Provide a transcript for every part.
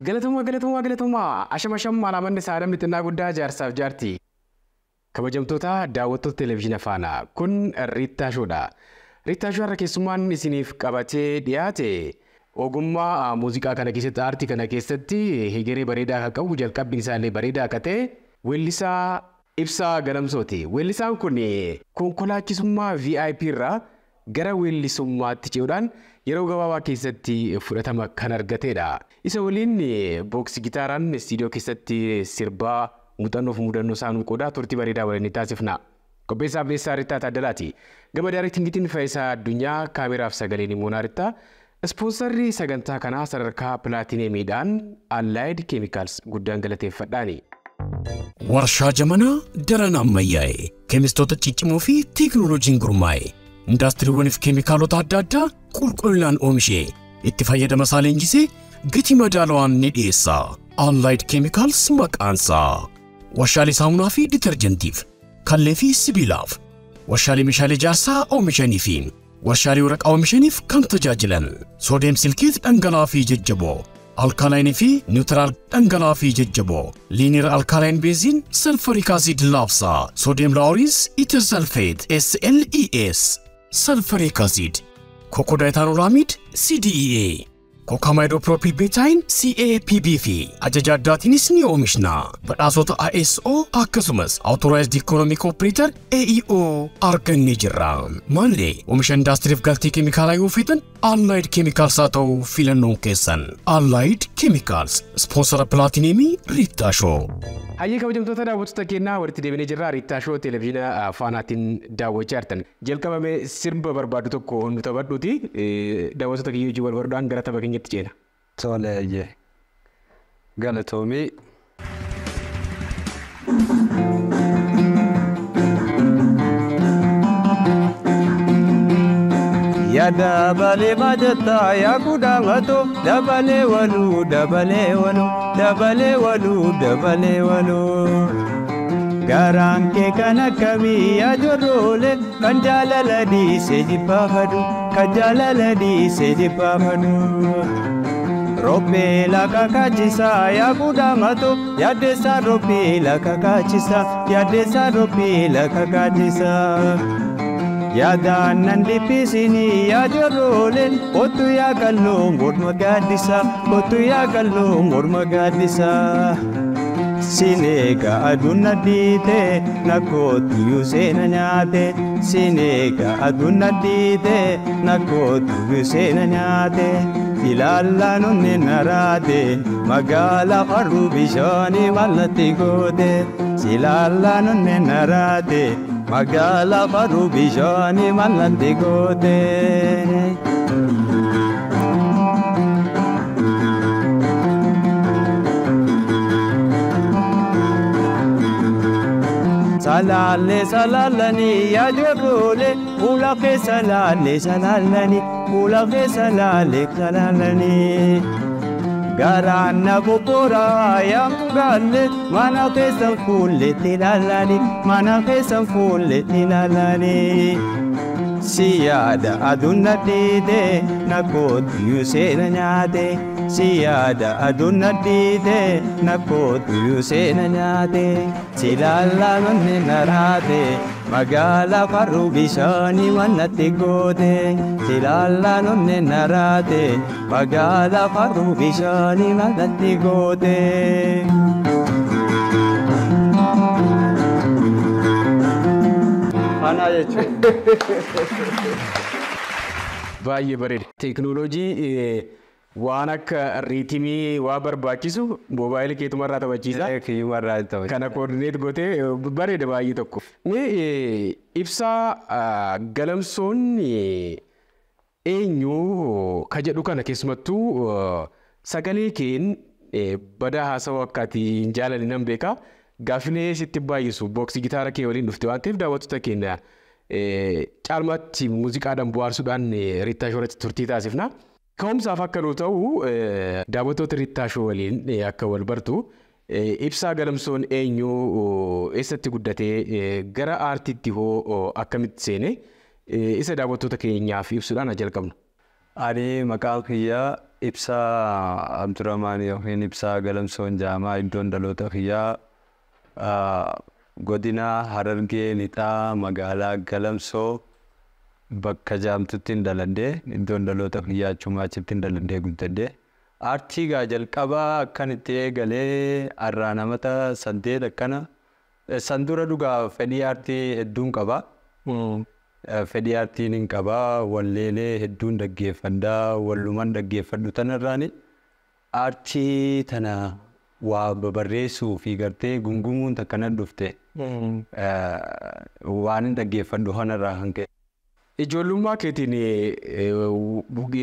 Galatoomaa, galatoomaa, galatoomaa. Ashama shammaa laamanni saadamni xinnaa guddaa jaarsaaf jaarti. Kabajamtoota daawwattoota televezyiina Faanaa, kun Riittaa Shoodha. Riittaa Shoo har'a keessummaan isiniif qabatee dhiyaate ogummaa muuziqaa kana keessatti, aartii kana keessatti hegeree bareedaa kan qabu, jalqabbiin isaallee bareedaa akka ta'e, weellisaa Ibsaa Galamsooti. Weellisaan kun konkolaachisummaa VIP irraa gara weellisummaatti ce'uudhaan yeroo gabaabaa keessatti fudhatama kan argatedha. Isa waliin booksi gitaaraan istiidiyoo keessatti sirbaa muuxannoo fi mudannoo isaa nuu qoodaa turtii bareedaa waliin taasifna. Qopheessaa Beessaa Rittaa Taaddalaati. Gama daarektingiitiin Faayisaa Addunyaa, kaameraaf sagaleen immoo Rittaa. Ispoonsarri sagantaa kanaa sadarkaa pilaatineemiidhaan Allied Chemicals guddaan galateeffadhaani. Warshaa Jamanaa daran ammayyaa'e, keemistoota ciccimoo fi teekinooloojiin gurmaa'e, indaastiriiwwaniif keemikaalota adda addaa qulqullinaan oomishee itti fayyadama isaa leenjisee gatii madaalawaan ni dhiyeessa. Allied Chemicals maqaansaa. Warshaalee saamunaa fi ditarjentiif, kallee fi sibiilaaf, warshaalee meeshaalee ijaarsaa oomishanii fi warshaalee waraqaa oomishaniif kan tajaajilan, sodium silicate dhangala'aa fi jajjaboo, alkaalaayinii fi neutral dhangala'aa fi jajjaboo, linear alkaline benzene, sulfuric acid laabsaa, sodium lauryl ether sulfate SLES, sulfuric acid, cocodiethanolamide CDEA, cocamidopropyl betaine CAPB fi ajaja addaatiinis ni oomishna. Badhaasota ISO akkasumas Authorized Economic Operator AEO argannee jirra. Maallee oomisha indaastiriif galtee keemikaalaa yoo feetan, Allied Chemicals haa ta'u filannoon keessan. Allied Chemicals, sponsora pilaatineemii Riittaa Shoo. Hayyee, kabajamtoota daawwattoota keenyaa, walitti deebinee jirra. Riittaa Shoo televezyiina Faanaatiin daawwachaa jirtan. Jalqabame sirba barbaadu tokko nu taphadhuuti. Daawwattoota keenya wajjin wal baruudhaan gara tapha keenyatti ceena. Tole, eeyyee. Galatoomii. Ya dabalee majataa yaa kudhaamato, dabalee waluu, dabalee waluu, dabalee waluu, dabalee waluu. Garaan kee kan akkamii yaa jorroole, kan jaalala dhiisee jibbaafadu, kan jaalala dhiisee jibbaafadu. Robbee lafa kaachisaa yaa kudhaamato, yaaddeessaa robbee lafa kaachisaa, yaaddeessaa robbee lafa kaachisaa. Yaadaan nan dhiphisinii yaa jorroole, kottu yaa qalloo morma gaaddisa, kottu yaa qalloo morma gaaddisa. Sineega aduun na dhiite, na kootu seena nyaate. Sineega aduun na dhiite, na kootu seena nyaate. Ilaallaan onnee na raate, magaala farruu bishaanii mallatti goote. Silaallaan onnee na raate, magaala farruu bishaanii mallatti goote. Salaalee salaalanii yaa jorroole, fuula kee salaalee salaalanii, fuula kee salaalee salaalanii. Garaan na bobbooraa yaa mugaalle, mana keessan fuulletti ilaalanii, mana keessan fuulletti ilaalanii. Si yaada aduun na dhiite, na kootu seena nyaate. Si yaada aduun na dhiite, na kootu seena nyaate. Si laallaan onnee na raate, magaala farruu bishaanii mannatti goote. Si laallaan onnee na raate, magaala farruu bishaanii mannatti goote. Kana jechuudha. Baay'ee bareeda. Teekinooloojii waan akka riitimii waa barbaachisu moobaayilii keetumarraa taphachiisa. Kiyyumarraa taphachiisa. Kana coordinate gootee bareeda baay'ee tokko. Mee Ibsaa Galamsoon eenyu ka jedhu kana, keessumattuu sagalee keen badaa haasawaa akka ati hin jaalanne nan beeka. Gaaffilee sitti baay'isu booksii gitaara kee waliin dhufte waan ta'eef, daawwattoota keenya caalmaatti muuziqaadhaan bohaarsuudhaan Riittaa Shoo irratti turtii taasifna. Ka'umsaaf akka nu ta'u, daawwattoota Riittaa Shoo waliin akka wal bartu, Ibsaa Galamsoon eenyu, eessatti guddatee, gara aartiitti hoo akkamitti seene, isa daawwattoota keenyaaf ibsuudhaan haa jalqabnu. Ani maqaan kiyyaa Ibsaa Abdurrahmaan yookiin Ibsaa Galamsoon Jaamaa iddoon dhaloota kiyyaa godina Harargee Lixaa magaalaa Galamsoo bakka jaamtutti hin dhaladhee iddoon dhaloota kiyyaa achumaa achitti hin dhaladhee guddadhee. Aartii gaa jalqabaa akkan itti eegalee har'aa namata 8 akkana san dura dhugaa fedhii aartii hedduun qaba. Fedhii aartiin hin qabaa, walleelee hedduun dhaggeeffadhaa, walluman dhaggeeffadhu tanarraani aartii tana waa babarreessuu fi gartee gungumuun takkana dhufte waan hin dhaggeeffadhu kanarraa kan ka'e. Ijoollummaa keetiin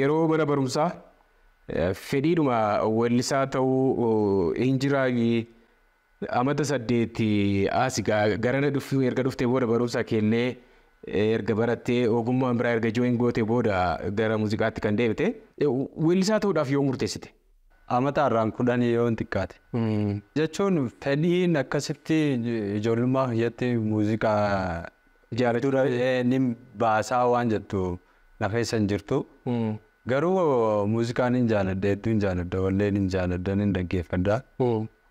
yeroo mana barumsaa fedhiidhuma weellisaa ta'uu hin jiraayi amata 8 as garana dhufuu erga dhuftee booda barumsa keellee erga barattee ogummaan biraa erga jooyin gootee booda gara muuziqaatti kan deebite weellisaa ta'uudhaaf yoo murteessite. Amata har'aan 10 yoo hin xiqqaate. Jechuun fedhiin akkasitti ijoollummaa kiyyatti muuziqaa Jaalachuu ni baasaa waan jettu na keessa hin jirtu. Garuu muuziqaan hin jaaladha, hedduu hin jaaladha, walleen hin jaaladha, hin dhaggeeffadha.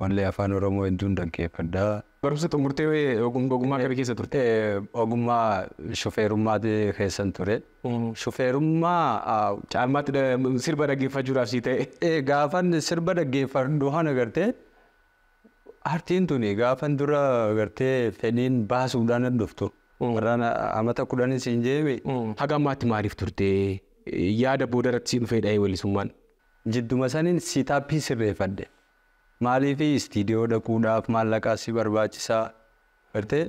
Wallee afaan Oromoo hedduun dhaggeeffadha. Barumsa xumurtee ogummaa akkamii keessa turte? Ogummaa shufeerummaa keessan ture. Shufeerummaa Caalmaatti sirba dhaggeeffachuudhaaf sii ta'e. Gaafan sirba dhaggeeffadhu kana gartee aartiin tuni gaafan dura gartee fedhiin baasuudhaan hin dhuftu. Warraan amata 10 siin jeeme. Haga ammaatti maaliif turte? Yaada booda irratti siin dhufee dha'ee weellisummaan? Jidduma saniin siitaappii sirreeffadhe. Maaliif istiidiyoo dhaquudhaaf maallaqaa si barbaachisaa gartee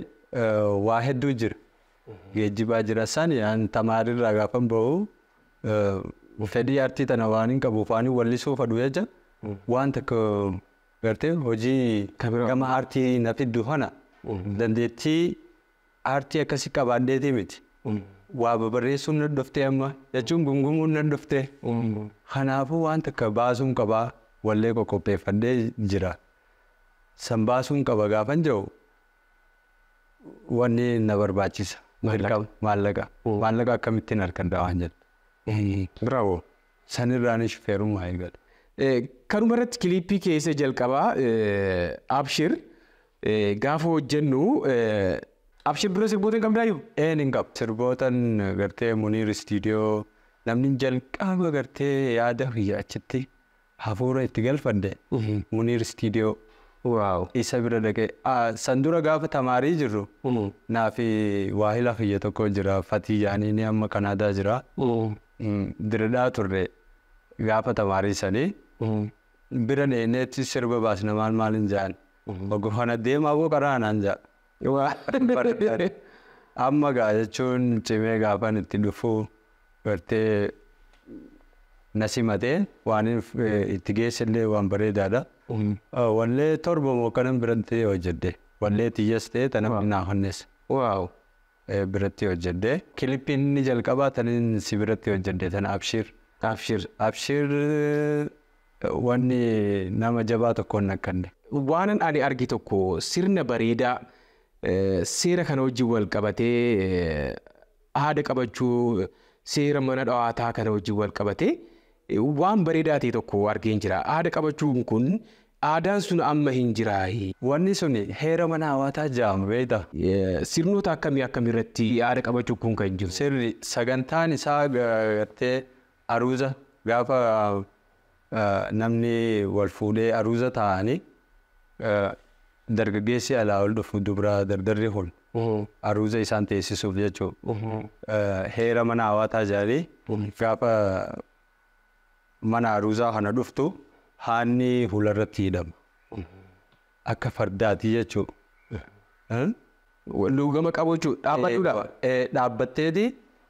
waa hedduu jira. Geejjibaa jira sani an tamaarirraa gaafan bahu fedhii aartii tana waan hin qabuuf waan wallisuu fadhu jecha waan takka gartee hojii gama aartii na fiddu kana dandeettii aartii akkasii qabaadheetii miti. Waa babarreessuun na dhuftee amma jechuun gungumuun na dhuftee. Kanaafuu waan takka baasuun qabaa. Wallee qoqqopheeffadhee jira. San baasuun qaba gaafan jiru wanni na barbaachisa. Maallaqa. Maallaqa akkamittiin harkadha waan jedhu. Bravo. Sanirraan shufeerummaa eegale. Kanuma irratti kiliippii keessa jalqabaa Abshir gaafa hojjennu Abshir dura sirboota hin qabdaayyuu? Een hin qabu. Sirbootan gartee Muniir istiidiyoo namni jalqaba gartee yaada kiyya achitti hafuura itti galfadhe Muniir istiidiyoo isa bira dhaqee san dura gaafa tamaarii jirru naafi waahila kiyya tokko jira Fatii jaanii ni amma Kanaadaa jira. Diradhaa turre gaafa tamaarii sanii bira dheeneetti sirba baasna maal maal hin jaan. Oggo kana deemaa boo karaa naan jaa. Amma gaa jechuun cimee gaafan itti dhufu gartee na simatee waan itti geessellee waan bareedaadha. Wallee 7 moo kanan biratti hojjedhe. Wallee tiyyas ta'e tana naa honnes. Biratti hojjedhe. Kilippiin inni jalqabaa tanin si biratti hojjedhe tana Abshir. Abshir. Abshir wanni nama jabaa tokkoon nakkanne. Waanan ani argi tokko sirna bareedaa seera kana wajjin wal qabatee aada qabachuu seera mana dhawaataa kana wajjin wal qabatee waan bareedaa ta'e tokko argeen jira. Aada qabachuun kun aadaan sun amma hin jiraayi. Wanni suni heera mana hawaataa jedhama beektaa? Sirnoota akkamii akkamii irratti aada qabachuu kun kan jiru? Sirri sagantaan isaa gartee aruuza gaafa namni wal fuudhee aruuza taa'anii dargaggeessi alaa ol dhufu dubraa dardarri kun aruuza isaan teessisuuf jechuudha. Heera mana hawaataa jedhanii gaafa mana aruuzaa kana dhuftu haanni fuularratti hidhama. Akka fardaati jechuudha. Luugama qabu jechuudha. Dhaabbachuudha. Dhaabbatteeti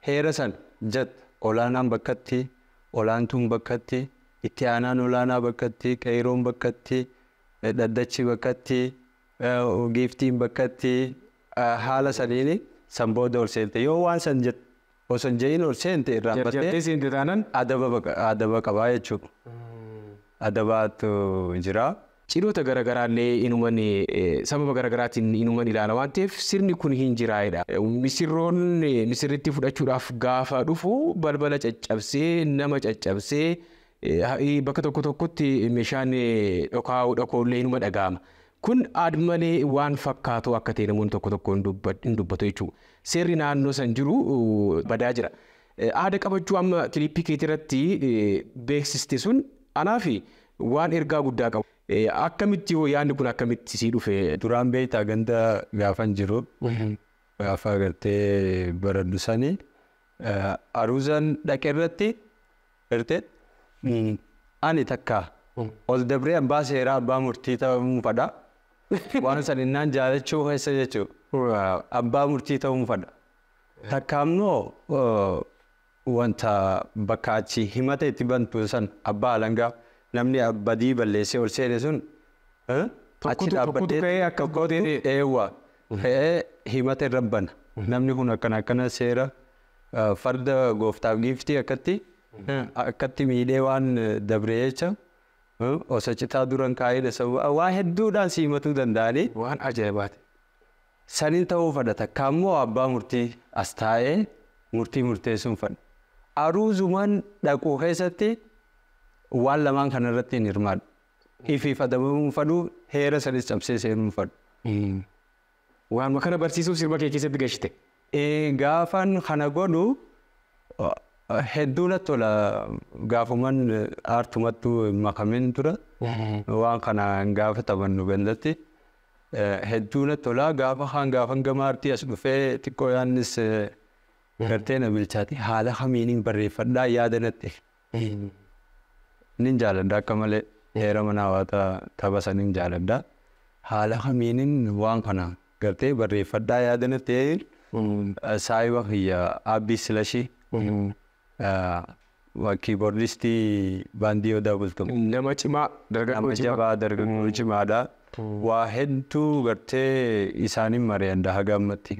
heera san jetta olaanaan bakkatti, olaantuun bakkatti, itti aanaan olaanaa bakkatti, qeeroon bakkatti, dhaddachi bakkatti, giiftiin bakkatti haala saniini san booda ol seente. Yoo waan san jette osoo hin jedhin ol seente irraanfattee Jarjartee seente taanaan adaba qabaa jechuudha. Adabaatu jira. Cidhoota garaagaraallee inuman sababa garaagaraatiin inuman ilaala waan ta'eef sirni kun hin jiraayedha. Misirroon misirritti fudhachuudhaaf gaafa dhufu balbala caccabsee nama caccabsee Bakka tokko tokkotti meeshaan dhokaa'u dhokoolee inuma dhaga'ama. Kun aad-malee waan fakkaatu akka ta'e namoonni tokko tokko hin dubbatu jechuudha. Seerri naannoo san jiru badaa jira. Aada qabachuu amma kilippii keetii irratti beeksiste sun anaaf waan ergaa guddaa qabu. Akkamitti hoo yaadni kun akkamitti sii dhufe? Duraan beektaa ganda gaafan jiru gaafa gartee baradhu sanii aruuzaan dhaqe irratti gartee ani takka ol dabree abbaa seeraa abbaa murtii ta'uu fadha. Waan san innaan jaalachuu keessa jechuudha. Abbaa murtii ta'uu fadha. Takka ammoo wanta bakka achi himata itti bantu san abbaa alangaa namni badii balleessee ol seene sun achi dhaabbatee akka gootee eewwa fe'ee himata irra bana. Namni kun akkana akkana seera farda gooftaaf giiftii akkatti miidhee waan dabree jecha osoo citaa duran kaa'ee sababa waa hedduudhaan si himatuu danda'anii. Waan ajaa'ibaati. Saniin ta'uu fadha takka ammoo abbaa murtii as taa'ee murtii murteessuun fadha. Aruuzumaan dhaquu keessatti waan lamaan kanarratti hin hirmaadhu. Ifiif adabamuu fadhu heera sanis cabsee seenuu fadhu. Waan kana barsiisuuf sirba kee keessatti gashite. Gaafan kana godhu hedduu natti tola gaafuman aartumattuu makamin tura. Waan kana gaafa taphannu gandatti hedduu natti tola gaafa kaan gaafan gama aartii as dhufee xiqqoo yaannis gartee na bilchaate haala kamiiniin barreeffadhaa yaada natti. Nin jaaladha akka malee heera mana hawaataa tapha saniin jaaladha. Haala kamiiniin waan kana gartee barreeffadhaa yaada natti saayiba kiyya Abbii Silashii kiiboordistii baandii Odaa Bultum. Nama cimaa dargaggoo cimaa. Nama jabaa dargaggoo cimaadha. Waa hedduu gartee isaaniin mari'an haga ammatti.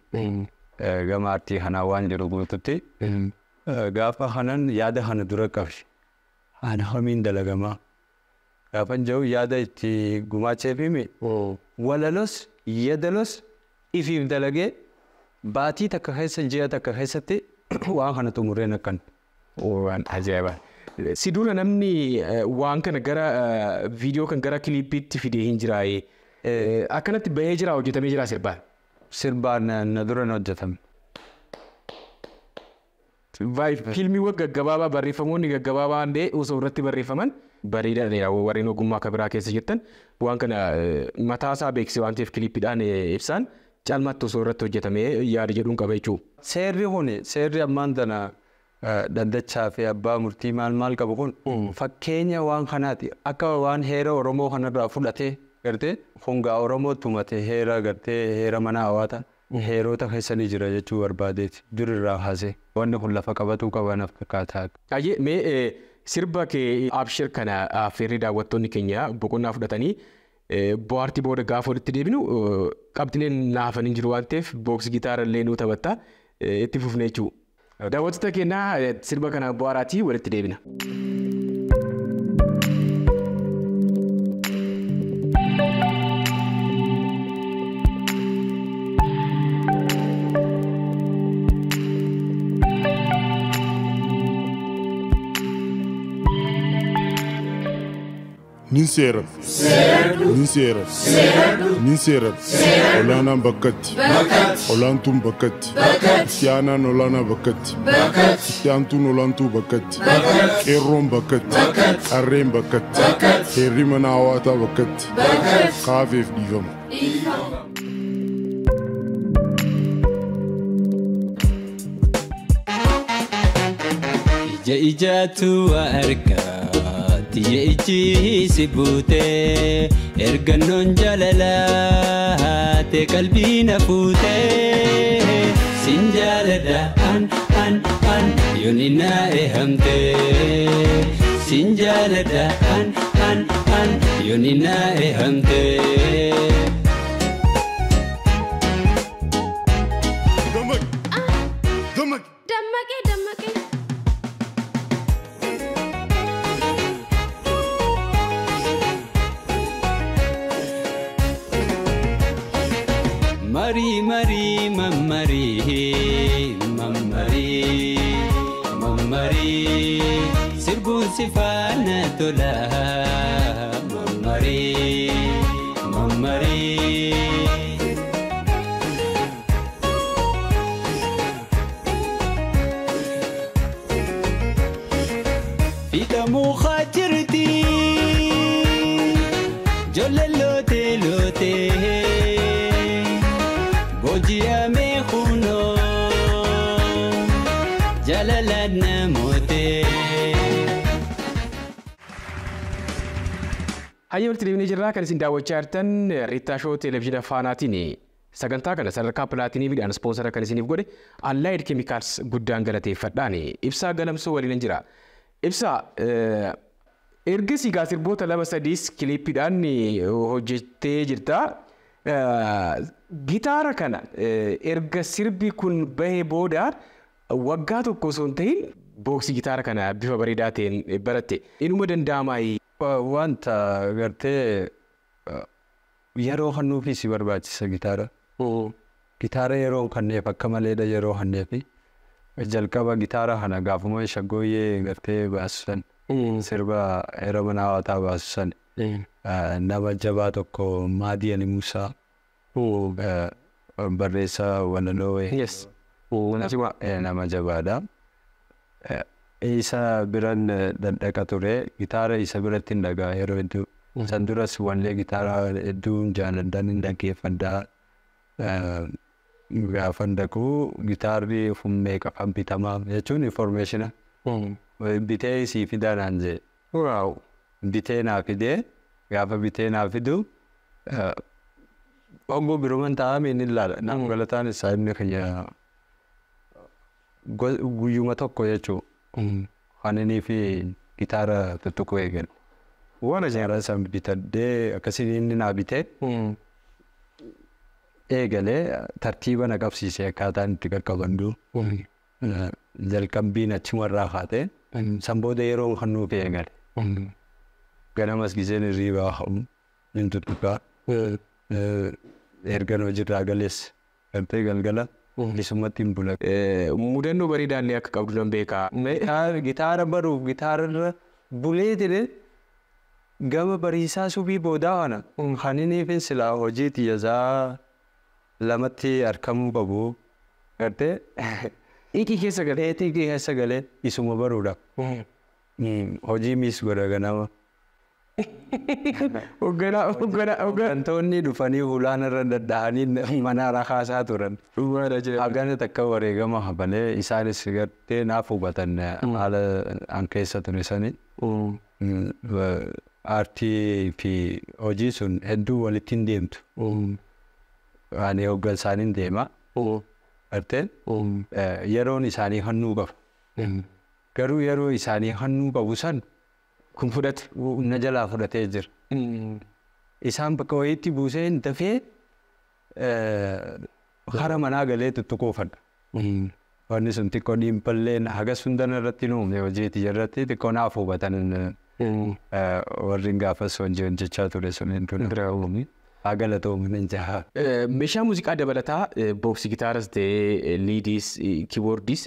Gama aartii kanaa waan jiru guututti. Gaafa kanan yaada kana dura qabe. Haala kamiin dalagamaa. Gaafan jiru yaada itti gumaacheef himi. Walalos yedalos ifiif dalagee baatii takka keessa ji'a takka keessatti waan kana xumureen akkan. Waan ajaa'iba. Si dura namni waan kana gara viidiyoo kan gara kilippiitti fidee hin jiraaye. Akkanatti bahee jira hojjetamee jira sirbaan. Sirbaan na dura na hojjetame. Fiilmiiwwan gaggabaabaa barreeffamoonni gaggabaabaa illee osoo irratti barreeffaman bareedaadha warreen ogummaa akka biraa keessa jirtan waan kana mataasaa beeksise waan ta'eef kilippiidhaan ibsaan caalmaatti osoo irratti hojjetamee yaada jedhuun qaba jechuudha. Seerri kun seerri ammaan tana dhaddachaa fi abbaa murtii maal maal qabu kun fakkeenya waan kanaati akka waan heera Oromoo kanarraa fudhatee gartee hongaa Oromoo tumate heera gartee heera mana hawaataa heerota keessanii jira jechuu barbaadeeti durirraa haasee wanni kun lafa qabatuu qaban akkaataa. Ayyee mee sirba kee abshir kana affeerri daawwattoonni keenya boqonnaa fudhatanii bohaartii booda gaafa walitti deebinu qabxileen naafanii jiru waan ta'eef books gitaara illee nuu taphatta itti fufne jechuudha. Daawwattoota keenyaa sirba kana bohaaraatii walitti deebina. Nin seera. Nin seera. Nin seera. Olaanaan bakkatti. Olaantuun bakkatti. Itti aanaan olaanaa bakkatti. Itti aantuun olaantuu bakkatti. Qeerroon bakkatti. Qarreen bakkatti. Heerri mana hawaataa bakkatti. Kaafeef dhiifama. Ija ijaatu waa argaa. Tiyya ijji si buutee ergannoon jaalalaa ta'e qalbii na fuutee sin jaaladha an an an yooni na ehamtee sin jaaladha an an an yooni na ehamtee. Dammaqee dammaqee. Mari mari mamari mamari mamari sirbuun si faana tola mammaree mammaree. Fitamuu haajirti jolle loote loote booji'amee kunoo jaalala namootee. Hayyee walitti deebinee jirraa kan isin daawwachaa jirtan Riittaa Shoo Televezyiina Faanaatiin sagantaa kana sadarkaa pilaatiniimiidhaan ispoonsara kan isiniif godhe Allied Chemicals guddaan galateeffadhaan Ibsaa Galamsoo waliin jira. Ibsaa ergasii gaa sirboota 2-3 kiliippiidhaan hojjettee jirta. Gitaara kana erga sirbi kun bahee booda waggaa tokko osoo hin ta'in booksii gitaara kana bifa bareedaa ta'een baratte. Inuma danda'amaa? Wanta gartee yeroo kennuufii si barbaachisa gitaara. Gitaara yeroo kenneef akka maleedha yeroo kenneefi jalqaba gitaara kana gaafuma shaggooyyee gartee baasisan sirba yeroo mana hawwataa baasisan nama jabaa tokko Maadii Ali Musaa barreessaa walaloo nama jabaadha. Isa biran dhadhaqa ture gitaara isa biratti hin dhagaa yeroo hedduu. San duras wallee gitaara hedduu jaaladhan hin dhaggeeffadhaa. Gaafan dhaqu gitaarri fummee qafan bitamaa jechuun informeeshina. Bitee isii fidaa naan jee. Bitee naa fidee gaafa bitee naa fidu hogguu biruman taa'ame inni ilaala. Naaf galataan isaa inni kiyya guyyuma tokko jechuudha. Kan inni fi gitaara tuttuquu eegale. Waan ajaa'ibaa san bitadhee akkasiin inni naa bitee eegalee tartiiba na qabsiise akkaataan itti qaqqabandu. Jalqabbiin achumarraa kaatee san booda yeroo kennuuf eegale. Ganamas giseen hirriibaa hin tuttuqaa. Ergan hojiirraa galees gartee galgala isumatti hin bula. Mudannoo bareedaallee akka qabdu nan beekaa. Gitaara baruuf gitaararra bulee jedhee gama bariisaa subii boodaa kana kan inni fi silaa hojii xiyyasaa lamatti argamuu qabu gartee Hiikii keessa galee. Hiikii keessa galee isuma baruudha. Hojii miis godha ganama. Hoogganaa hoogganaa hoogganaa. Wantoonni dhufanii hulaan irra daddahanii mana rakaasaa turan. Hagana takka wareegama habalee isaanis gartee naaf hubatan haala an keessa ture sani. Aartii fi hojii sun hedduu walitti hin deemtu. Ani hooggansaaniin hin deema. Gartee yeroon isaanii hannuu qaba. Garuu yeroo isaanii hannuu qabu san Kun fudhate. Na jalaa fudhatee jira. Isaan bakka wayiitti buusee hin dafee hara manaa galee tuttuquufadha. Wanni sun xiqqoo dhiibbaallee hagas hundana irratti nu uumne hojiitti irratti xiqqoo naaf hubatan warri gaafas hojii hojjechaa ture sun hin ture. Haa galatoomu hin jaha. Meeshaa muuziqaa dabalataa booksii gitaaras ta'ee liidiis kiiboordiis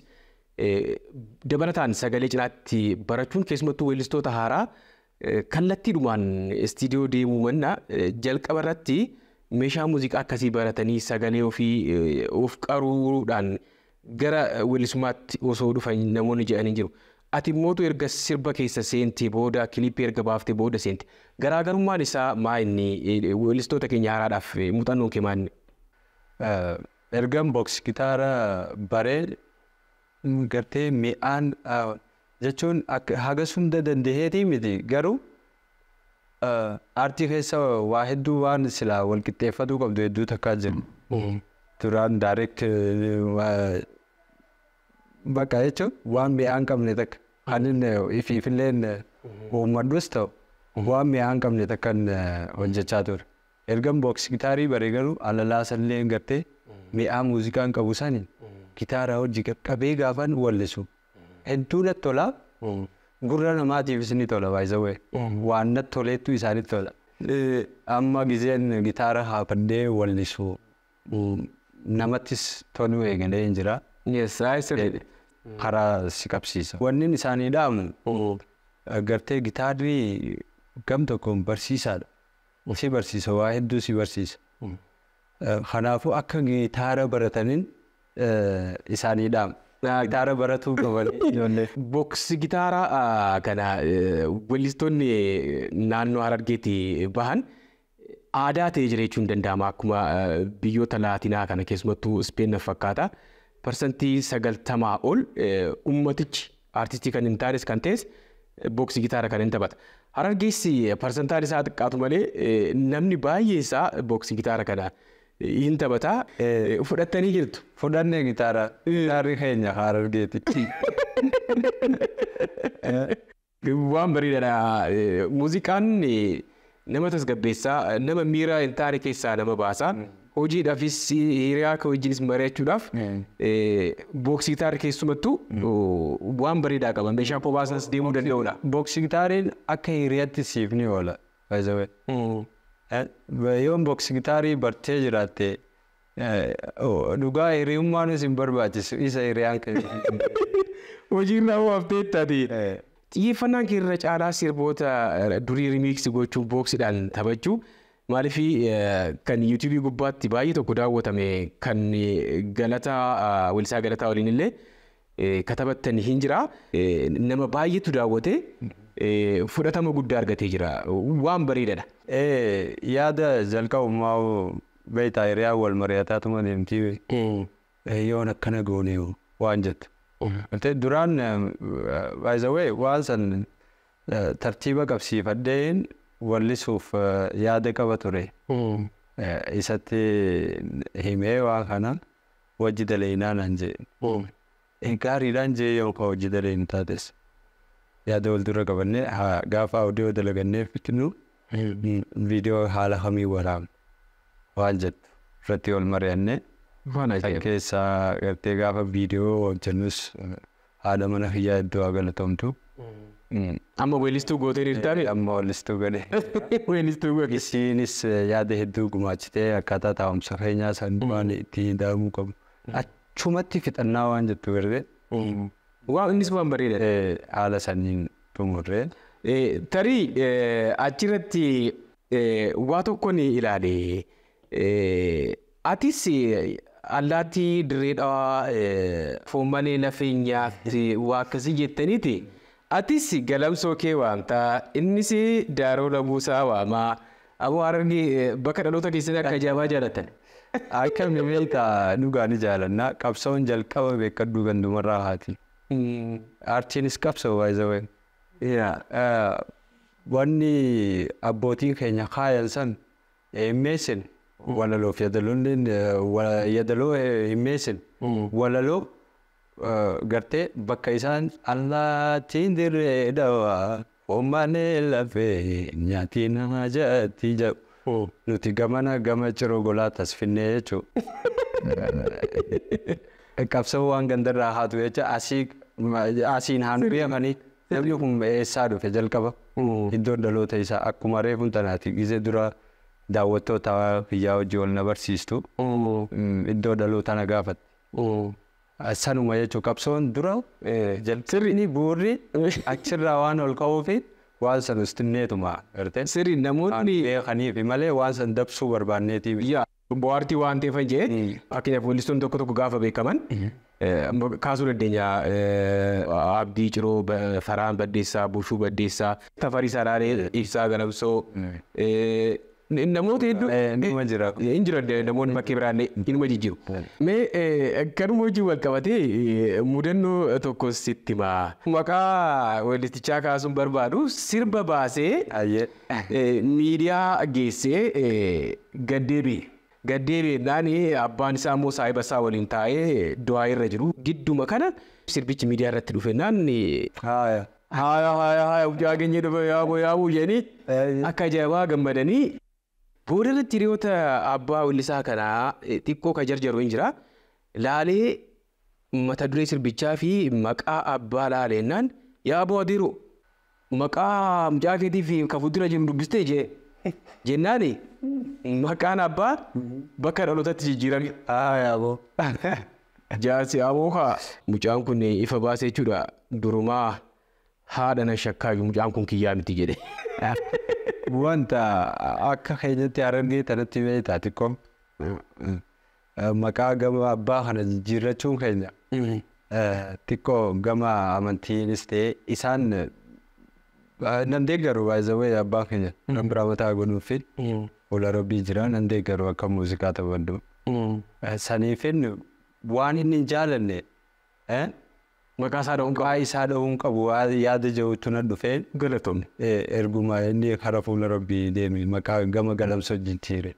dabalataan sagalee cinaatti barachuun keessumattuu weellistoota haaraa kallattiidhumaan istiidiyoo deemuu mannaa jalqaba irratti meeshaa muuziqaa akkasii baratanii sagalee ofii of qaruudhaan gara weellisummaatti osoo dhufan namoonni jedhanii jiru. Ati immoo erga sirba keessa seente booda kilippii erga baaftee booda seente garaagarummaan isaa maa inni weellistoota keenya haaraadhaaf muuxannoon kee maa inni? Ergan books gitaara baree gartee mi'aan jechuun hagas hunda dandaheetii miti garuu aartii keessa waa hedduu waan silaa wal qixxeeffatuu qabdu hedduu takkaa jiru. Duraan direct bakka jechuun waan mi'aan qabne takka kan inni ifiifilleen uummadhus ta'u waan mi'aan qabne takkan hojjechaa ture. Ergan books gitaarii baree garuu alalaasallee gartee mi'aa muuziqaan qabu sani gitaara hojii qaqqabee gaafan wallisu. Hedduu natti tola. Gurra namaatiifis ni tola baay'isawee. Waan natti toleettu isaanitti tola. Amma gizeen gitaara haafadhee wallisu namattis toluu eegalee hin jira. Karaa si qabsiisa. Wanni isaanii dhaamu Gartee gitaarri gam tokkoon barsiisaadha. Si barsiisa, waa hedduu si barsiisa. Kanaafuu akka gitaara barataniin isaanii dhaama. Gitaara baratuu qaban ijoollee. Boksi gitaara kana weellistoonni naannoo Harargeetti bahan aadaa ta'ee jira jechuun danda'ama. Akkuma biyyoota Laatinaa kana keessumattuu Ispeen fakkaata. 90% ol ummatichi aartistii kan hin taanes kan ta'es boksi gitaara kan hin taphata. Harargeessi parsantaan isaa xiqqaatu malee namni baay'ee isaa boksi gitaara kana hin taphata. Fudhattanii jirtu. Fudhannee gitaara. Gitaarri keenya Harargeeti. Waan bareedaadha. Muuziqaan nama tasgabbeessaa, nama miira hin taane keessaa nama baasa. Hojiidhaafis hiriyaa akka wajjinis mari'achuudhaaf booksii gitaarri keessumattuu waan bareedaa qaba. Meeshaa kophaa deemuu danda'udha. Booksii gitaariin akka hiriyaatti siif ni oola. Yoon booksii gitaarii bartee jiraatte dhugaa hiriyummaanis hin barbaachisu isa hiriyaan keenya. Hojiirra hoo haftee taate. Xiyyeeffannaan kee irra caalaa sirboota durii rimiiksi gochuu booksiidhaan taphachuu maaliif kan yuutuubii gubbaatti baay'ee tokko daawwatame kan Galataa weellisaa Galataa waliin illee katabattan hin jira. Nama baay'eetu daawwate fudhatama guddaa argatee jira. Waan bareedaadha. Yaada jalqabummaa beektaa hiriyaa wal mari'ataatuma deemtii yoon akkana goone waan jettu. Duraan by the way waan san tartiiba qabsiifadheen wallisuuf yaada qaba ture. Isatti himee waan kana wajji dalaynaa naan jee. Gaariidhaan jee yoo ka hojii dalaynu taates. Yaada wal dura qabannee gaafa audio dalagannee fitnu viidiyoo haala kamii waraabna waan jettu irratti wal mari'annee. Kan keessaa gartee gaafa viidiyoo hojjennus haadha mana kiyyaa iddoo haa galatomtu. Amma weellistuu gootee jirtaani? Amma weellistuu godhe. Weellistuu godhe. Isiinis yaada hedduu gumaachitee akkaataa taa'umsa keenyaa san waan itti daa'amuu qabu. Achumatti fixannaa waan jettu gartee. Waan innis waan bareedaadha. Haala saniin xumurree. Tarii achirratti waa tokko ni ilaale. Atis allaattii dirree dhawaa foon malee lafee nyaatti waa akkasii jettaniiti. Atis galamsoo kee waamtaa innis daaroo labuusaa waamaa. Aboo Harargee bakka dhaloota keessatti akka ajaa'ibaa jaallattan. Akka beektaa dhugaa ni jaalanna. Qabsoon jalqaba beekadhu gandumarraa haati. Aartiinis qabsoo by the way. Wanni abbootiin keenya kaayan san himmeessin walaloof yadaloon yadaloo himmeessin walaloo gartee bakka isaan allaattiin dirree dhawaa foon malee lafee nyaatii nama jatti jedhu. Nuti gamana gama ciroo golaa tasfinnee jechuudha. Qabsoo waan gandarraa haatu jecha asiin haan beekanii namni kun eessaa dhufe jalqaba. Iddoon dhaloota isaa akkuma reefuun tanaati gizee dura daawwattoota biyyaa hojii wal na barsiistu. Iddoo dhaloota na gaafatte. Sanuma jechuun qabsoon dura jalqabni bu'uurri achirraa waan ol ka'uufi waan san ustinneetuma gartee. Sirri namoonni beekaniifi malee waan san dabsuu barbaanneetiif. Yaa bohaartii waan ta'eef jee fakkeenyaaf weellistoonni tokko tokko gaafa beekaman kaasuu dandeenya Abdii Ciroo, Faraan Baddeessaa, Bushuu Baddeessaa, Tafarii Sararee, Ibsaa Galamsoo namoota hedduu Inuma jira. Hin jira namoonni bakkee biraallee inuma jijjiiru. Mee kanuma hojii wal qabatee mudannoo tokko sitti himaa. Maqaa weellistichaa kaasuun barbaadu sirba baasee miidiyaa geessee gaddeebi'e. Gaddeebi'ennaan abbaan isaa immoo saahiba isaa waliin taa'ee du'aa irra jiru. Gidduma kana sirbichi miidiyaa irratti dhufennaan Haaya. haaya haaya haaya mucaa keenya dhufe yaaboo yaaboo jedhanii akka ajaa'ibaa gammadanii booda irratti hiriyoota abbaa weellisaa kanaa xiqqoo ka jarjaru hin jira. Laalee mata duree sirbichaa fi maqaa abbaa laaleennaan yaaboo adiiru maqaa mucaa keetii fi ka fuuldura jiru dubbistee jee jennaani maqaan abbaa bakka dhalootatti jijjiirame. Haaya aboo. Jaarsi aboo kaa mucaan kun ifa baasee jechuudha durumaa Haadha na shakkaayyuu mucaan kun kiyyaa miti jedhe. Wanta akka keenyatti Harargee tanatti beektaa xiqqoo maqaa gama abbaa kana jijjiirrachuun keenya xiqqoo gama amantiinis ta'e isaan nan deeggaru, baay'ee abbaa keenya kan biraa mataa godhuufi fuula Rabbii jira, nan deeggaru akka muuziqaa taphadhu. Saniifin waan inni hin jaalanne maqaa isaa dha'uun qabu. Maqaa isaa dha'uun qabu yaada jirutu na dhufee. Galatoomne. Erguma inni kara fuula Rabbii deeme maqaa gama Galamsoo jijjiire.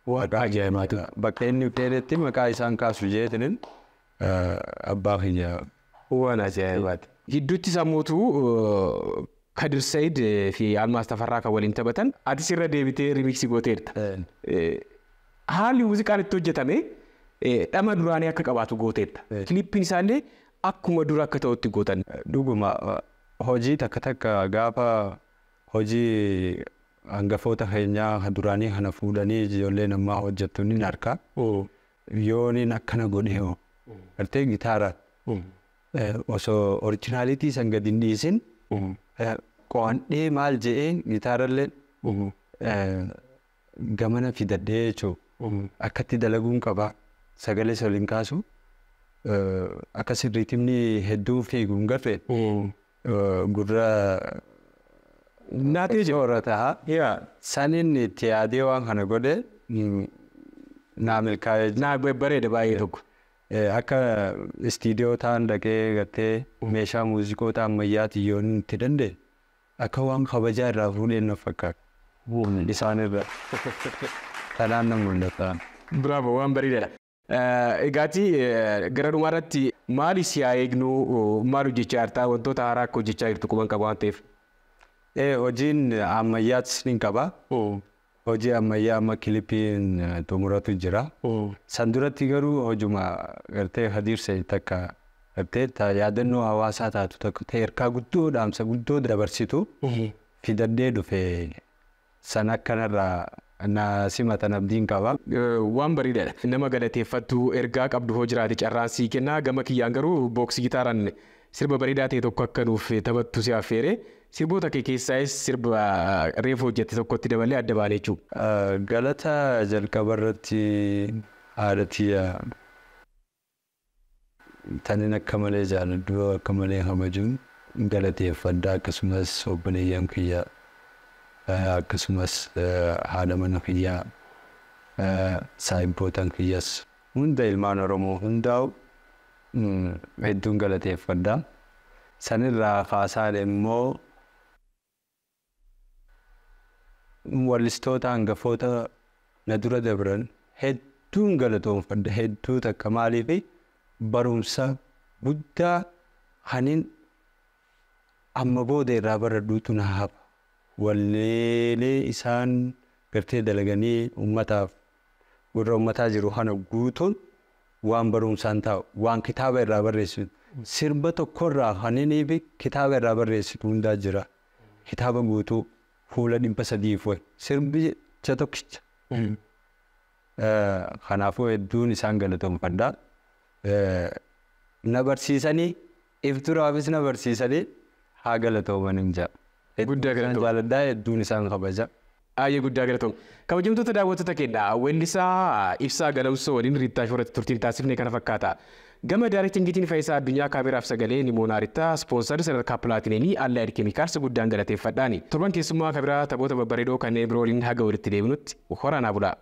Waan ajaa'ibaati. Bakka inni dheeretti maqaa isaan kaasu jeetinin abbaa kiyya. Waan ajaa'ibaati. Gidduutti sammuutu Kadir Said fi Almaas Tafarraa kan waliin taphatan atis irra deebitee remix gooteerta. Haalli muuziqaan itti hojjetame dhama duraanii akka qabaatu gooteerta. Kilippiin isaallee akkuma dura akka ta'utti gootan. Dhuguma, hojii takka takka gaafa hojii hangafoota keenyaa duraanii kana fuudhanii ijoolleen ammaa hojjettu ni harka. Yooniin akkana godhe hoo. Gartee gitaara osoo originality san gadi hin dhiisin qo'andhee maal je'ee gitaarallee gamana fidadhee jechuudha. Akkatti dalaguun qaba. Sagalee waliin kaasu. Akka sirriitimni hedduu fiigu hin garree gurra Naatee jira. Soorata. Saniin itti yaadee waan kana godhe naa milkaa'ee jira. Naa bareeda baay'ee tokko. Akka istiidiyoo ta'an dhaqee gartee meeshaa muuziqoota ammayyaatiin yoo inni itti danda'e akka waan kabajaa irraa fuudheen na fakkaata. Isaan irra. Tanaan na mul'ata. Bravo, waan bareedaadha. Egaati gara dhumaarratti maali si haa eegnu, maal hojjechaa jirta, wantoota haaraa akka hojjechaa jirtu quban qaba waan ta'eef? Hojiin ammayyaatis ni qaba. Hojii ammayyaa amma kilippiin xumuratu jira. San duratti garuu hojuma gartee Hadiir Said takka gartee yaadannoo hawaasaa taatu takka ta'e ergaa guddoo dhaamsa guddoo dabarsitu fidadhee dhufe, san akkanarraa na simatan abdiin qaba. Waan bareedaadha. Nama galateeffattu ergaa qabdu hoo jiraate carraan sii kennaa. Gama kiyyaan garuu booksii gitaaraan sirba bareedaa ta'e tokko akka nuuf taphattu si affeere. Sirboota kee keessaayis sirba reefu hojjette tokkotti dabalee adda baane jechuudha. Galata jalqaba irratti haadha tiyya tanin akka malee jaaladhu, akka malee kabajuun galateeffadha, akkasumas obboleeyyan kiyya, akkasumas haadha mana kiyyaa, saahibbootan kiyyas, hunda ilmaan Oromoo hundaa'u hedduun galateeffadha. Sanirraa kaasaan immoo wallistoota hangafoota na dura dabran hedduun galatoonfadha, hedduu takka. Maaliif, barumsa guddaa kanin amma booda irraa baradhuutu na hafa. Walleelee isaan gartee dalaganii uummataaf gurra uummataa jiru kana guutuun waan barumsaan taa'u, waan kitaaba irraa barreessitu, sirba tokkorraa kaninii fi kitaaba irraa barreessitu hundaa jira. Kitaaba guutuu fuula 300 wayi sirbicha tokkicha. Kanaafuu hedduun isaan galatoonfadha. Na barsiisanii, if duraafis na barsiisanii, haa galatooman hin jedha. Guddaa galatoom. Jaaladhaa, hedduun isaan kabaja. Baay'ee guddaa galatoom. Kabajamtoota daawwattoota keenya, weellisaa Ibsaa Galamsoo waliin Riittaa Shoorratti turtiin taasifne kana fakkaata. Gama directingiitiin Faayisaa Addunyaa, kaameraaf sagalee Nimoonaa Rittaa, sponsor sadarkaa pilaatineenii Allied Chemicals guddaan galateeffadhaani. Torban keessummaa kabiraa taphoota babbareedoo kanneen biroo waliin haga walitti deebinutti horaanaa bulaa.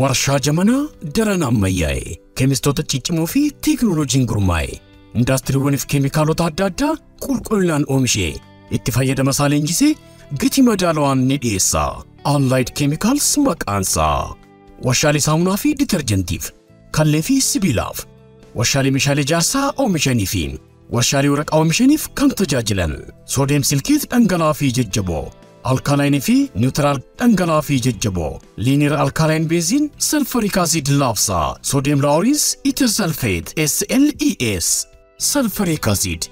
Warshaa Jamanaa daran ammayyaa'e keemistoota ciccimoo fi teekinooloojiin gurmaa'e indaastiriiwwaniif keemikaalota adda addaa qulqullinaan oomishee itti fayyadama isaa leenjisee gatii madaalawaan ni dhiyeessa. Allied Chemicals maqaansaa. Warshaalee saamunaa fi ditarjentiif, kallee fi sibiilaaf, warshaalee meeshaalee ijaarsaa oomishanii fi warshaalee waraqaa oomishaniif kan tajaajilan sodium silicate dhangala'aa fi jajjaboo, alkaline fi neutral dhangala'aa fi jajjaboo, linear alkaline benzene sulfuric acid laabsaa, sodium lauryl ether sulfate SLES, sulfuric acid,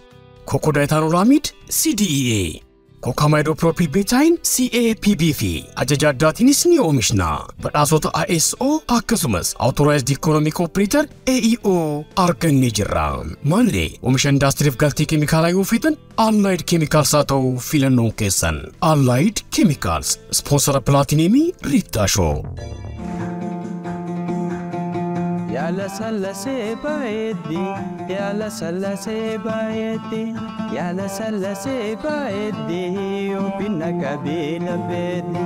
cocodiethanolamide CDEA. Cocamidopropyl Betaine CAPB fi ajaja addaatiinis ni oomishna. Badhaasota ISO akkasumas Authorized Economic Operator AEO argannee jirra. Maarree oomisha indaastiriif galtee keemikaalaa yoo feetan Allied Chemicals haa ta'u filannoon keessan. Allied Chemicals sponsora pilaatineemii Riittaa Shoo. Yala sallasee baay'eetti, yala sallasee baay'eetti, yala sallasee baay'eetti, obbina qabeela beetti.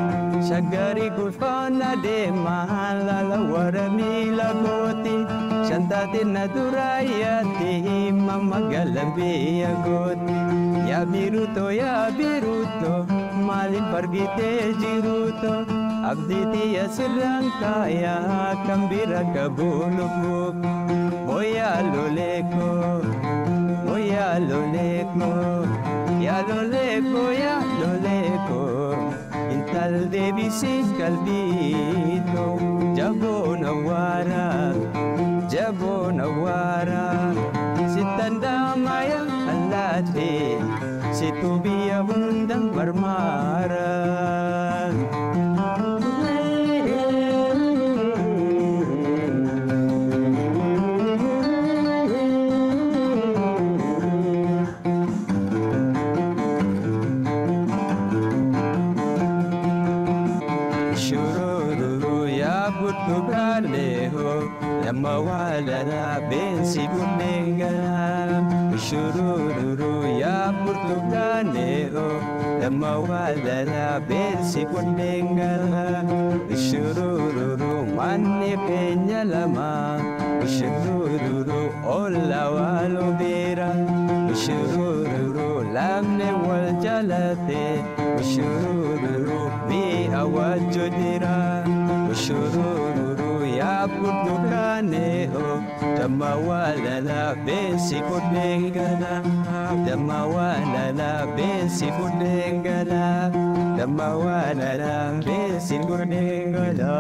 Shagari gulfaana deema lala warra miila kooti, shantaate na dura yaatti, mamma galabee gooti. Yaa biiruto yaa biiruto, maaliif argitee jiruto? Abdiiti asirraan kaayaa kan bira qabu lubbuuf. Booyaa loleeko, booyaa loleeko, yaa loleeko, yaa loleeko. Intal deebisii qalbiito, jaboon awwaara, jaboon awwaara. Sittan daamaya allaatee, situ biyya hunda marmaara. Shururu ya burtukaaleho lamma walala beensi bunnegala. Shururu ya burtukaaleho lamma walala beensi bunnegala. Shururu manni keenya lama. Shururu olla walu bira. Shururu lamni wal jalate. Shururu mi'a wajju jira. Shururu ya burtukaneho damma walala beensi fudhengala. Damma walala beensi fudhengala. Damma walala beensi fudhengala.